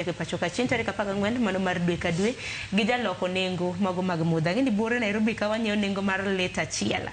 E pacho ka chieng' tarik 14 mano mar dwe ka dwe gi jaloko nengo mago mag mudho. Ang'e ni buore Nairobi ka wanyiewo nengo mar lita achiel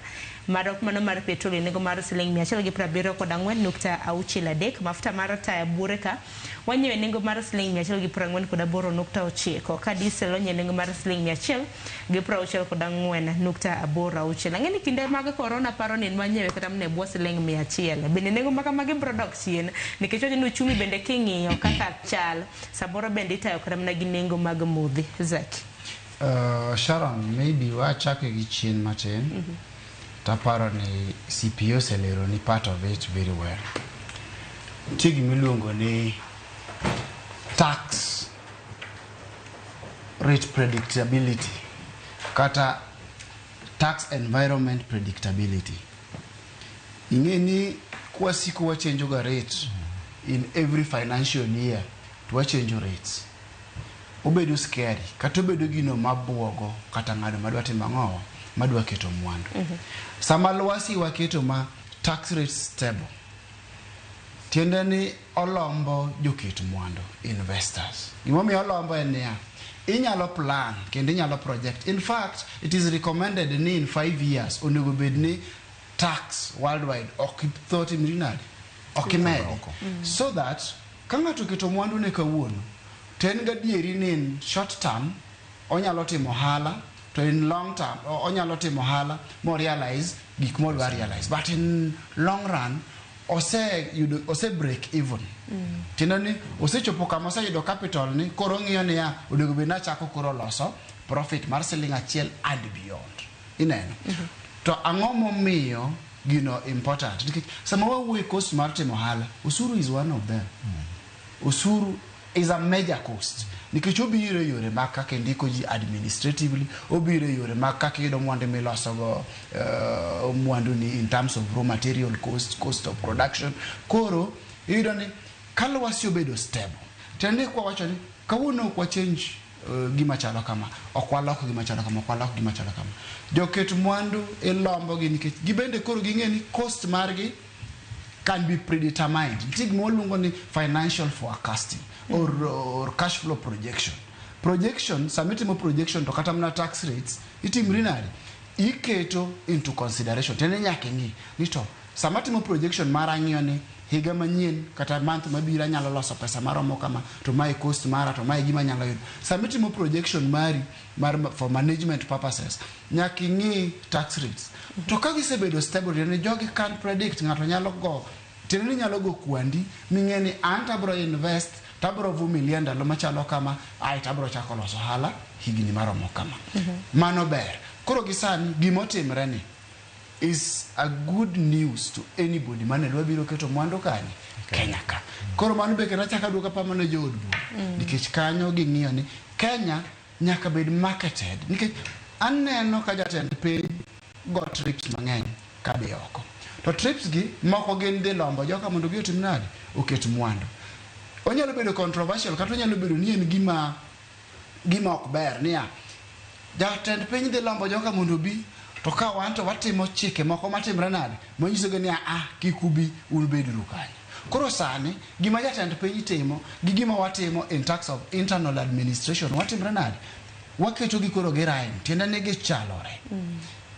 marok mano mar petrol e nengo mar siling 174.63. Mafuta mar taya buore ka wanyiewo e nengo mar siling 148.9, ka diesel onyiewo e nengo mar siling 164.86. Ang'e ni kinde mag corona paro ni nwanyiewe kata mana e bwo siling 100. Bende nengo ma kamagi biro dok chien nikech wacho ni uchumi bende king'iyo kaka chal samoro bende itayo kata mana gi nengo mag modhi. Zaki. Sharon, maybe wachake gi chien matin. Taparo ni CPO oselero ni part of it very well. Nitie gimiluongo ni tax rate predictability kata tax environment predictability. Ing'e ni kwasiko wachenjo ga rate in every financial year to wachenjo rates. Obedo scary kata obedo gino mabuogo kata ng'ado madwa timo ang'owa madwa keto mwandu. Sama lwasi waketo ma tax rate stable, tiende ni olombo joket mwandu, investors. Gimomiyo olombo en niya, inyalo plan kendo inyalo project. In fact, it is recommended ni in 5 years onego bed ni tax worldwide ok tho timri nade, ok imedi, so that ka ng'ato oketo mwandu ne kawuono to en gadieri ni in short term onyalo timo ohala, to in long term onyalo timo ohala mo realize gik modwa realize, but in long run oseyudo ose break even. Tiende ni osechopo kama oseyudo capital ni koro ong'iyo niya, onego bed nachako koro loso profit mar siling 1 and beyond. Ineno to ang'o momiyo gino important? Nikech sama wawuoyo e cost mar timo ohala, osuru is one of them. Osuru is a major cost nikech obiro e yore mag kaka indiko ji administratively, obiro e yore mag kaka iyudo mwandu milosogo mwandu ni in terms of raw material cost, cost of production. Koro iyudo ni ka lwasi obedo stable, tiende kwa wacho ni kawuono ok wachange gima chalo kama, ok walok gima chalo kama, ok walok gima chalo kama, joket mwandu ilombo gi nikech gibende koro ging'e ni cost margi can be predetermined. Nitie gima waluongo ni financial forecasting or cash flow projection. Projection, sama itimo projection to kata mana tax rates itimri nade? Iketo into consideration. Tiende nyaka ing'i ni to sama atimo projection mara ang'iyo ni higa manyien kata month mabiro anyalo loso pesa maromo kama, to mae cost mara, to mae gima anyalo yudo. Sama itimo projection mari mar for management purposes, nyaka ing'i tax rates. To ka gisebedo stable, tiende ni jogi can predict, ng'ato nyalo go, tiende ni nyalo go kwandi ming'e ni an tabro invest, tabro vumilia ndalo machalo kama, ae tabro chako loso ohala higni maromo kama. Mano ber. Koro gi sani gimotimre ni is a good news to anybody mane dwa biro keto mwandu kanye Kenya ka. Koro mano be kendo achako aduoka pa mana jood bura nikech kanyo ging'iyo ni Kenya nyaka bed marketed, nikech aneno ka jatend piny go trips mang'eny kadhi oko, to trips gi moko gin dhi lombo joka mondo gi otim nade, oket mwandu. Onyalo bedo controversial kata onyalo bedo ni en gima ok ber niya, jatend piny dhi lombo joka mondo obi, to ka wan to watimo chike moko matimre nade manyisogi niya, ah, kik ubi, un beduru kanyo. Koro sani gima jatend piny timo gi gima watimo in terms of internal administration watimre nade, waketo gi koro gi rhyme, tiende ni gichalore.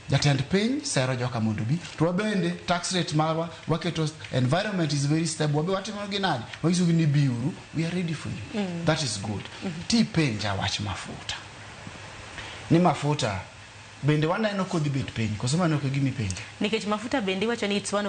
Jatend piny sero joka mondo obi, to wabende tax rate marwa waketo, environment is very stable, wabe watimo gi nade, wanyisogi ni biuru, we are ready for you. That is good. Tipenja wach mafuta ni mafuta bende waneno kodhi bet piny koso mano ok e gima ipenja? Nikech mafuta bende iwacho ni it's one